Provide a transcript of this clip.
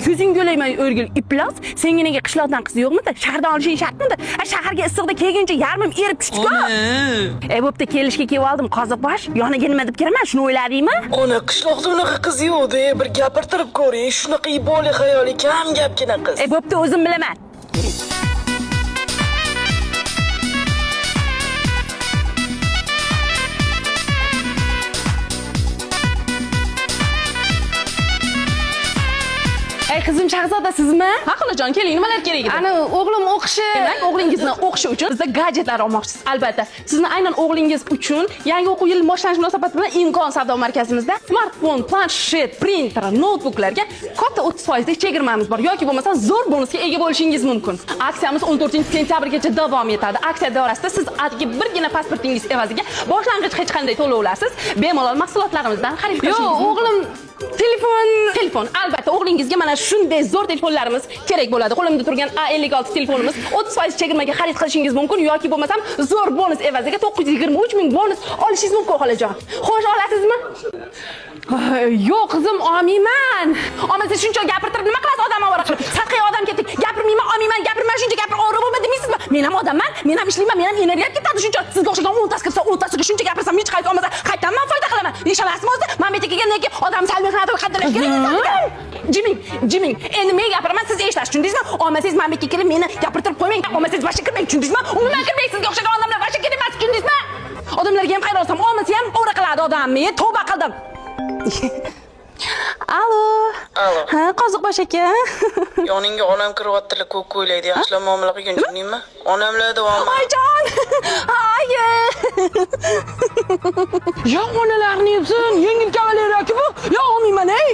Ko'zingga o'layman o'rgil iflos. Senga nega qishloqdan qiz yo'qmidi? Shahardan olishing shartmidi? A shaharga issiqda kelguncha yarmim erib tushdi-ku. Ona. E bo'pti, kelishga kelib oldim, qoziqbosh. Yoniga nima deb kiraman, shuni o'yladingmi? Ona, qishloqda unaqa qiz yo'q-da, bir gapirtirib ko'ring. Shunaqa iboli xayoli kam gapgina qiz. E bo'pti, o'zim bilaman. Ey qizim Shahzoda sizmi? Ha xolajon, keling, nimalar kerak edi? Ani o'g'lim o'qishi. Demak, o'g'lingizni o'qishi uchun bizda gadjetlar olmoqchisiz. Albatta, sizni aynan o'g'lingiz uchun yangi o'quv yili boshlanishi munosabati bilan Imkon savdo markazimizda smartfon, planshet, printer, noutbuklarga katta 30% lik chegirmamiz bor yoki bo'lmasa zo'r bonusga ega bo'lishingiz mumkin. Aksiyamiz 14 sentyabrgacha davom etadi. Aksiya doirasida siz atigi birgina pasportingiz evaziga boshlang'ich hech qanday to'lovlarsiz bemalol mahsulotlarimizdan xarid Yo'q, qilishingiz mumkin. o'g'lim telefon. Telefon, albatta, o'g'lingizga mana shunday zo'r telefonlarimiz kerak bo'ladi. Qo'limda turgan A56 telefonimiz 30% chegirmaga xarid qilishingiz mumkin yoki bo'lmasam zo'r bonus evaziga 923 ming bonus olishingiz mumkin xolajon. Xo'sh, olasizmi? Ay, yo'q qizim, olmayman. Olmasangiz shuncha gapirtirib nima qilasiz odam ovora qilib? Sadqiy odam ketdik. Gapirmayman, olmayman, gapirman, shuncha gapir ovora bo'lma demaysizmi? Men ham odamman, men ham ishlayman, men ham energiyam ketadi shuncha. Sizga o'xshagan 10 tasi kirsa, 10 tasiga shuncha gapirsam hech qaysi olmasa, qayerdan man foyda qilaman? Ishonasizmi o'zi? Men bu yerga kelgandan keyin odam sal mehnatini qadrlash kerak ekan. Jiming, jiming. Endi men gapiraman, siz eshitasiz, tushundingizmi? Olmasangiz men bu yerga kelib meni gapirtirib qo'ymang. Olmasangiz boshqa kirmang, tushundingizmi? Umuman kirmang, sizga o'xshagan odamlar boshqa kerak emas, tushundingizmi? Odamlarga ham hayronsan, olmasa ham ovora qiladi odamni. Tavba qildim. Alo. Alo. Ha, qoziqbosh aka. Yoningga onam kiryaptilar, ko'k ko'ylakda. Yaxshilab muomala qilgin, tushundingmi? Onamlar davom. Oyijon. Oyi. Ya onalarni yebsin, yengil kavaleriya bu. Ya olmayman ey.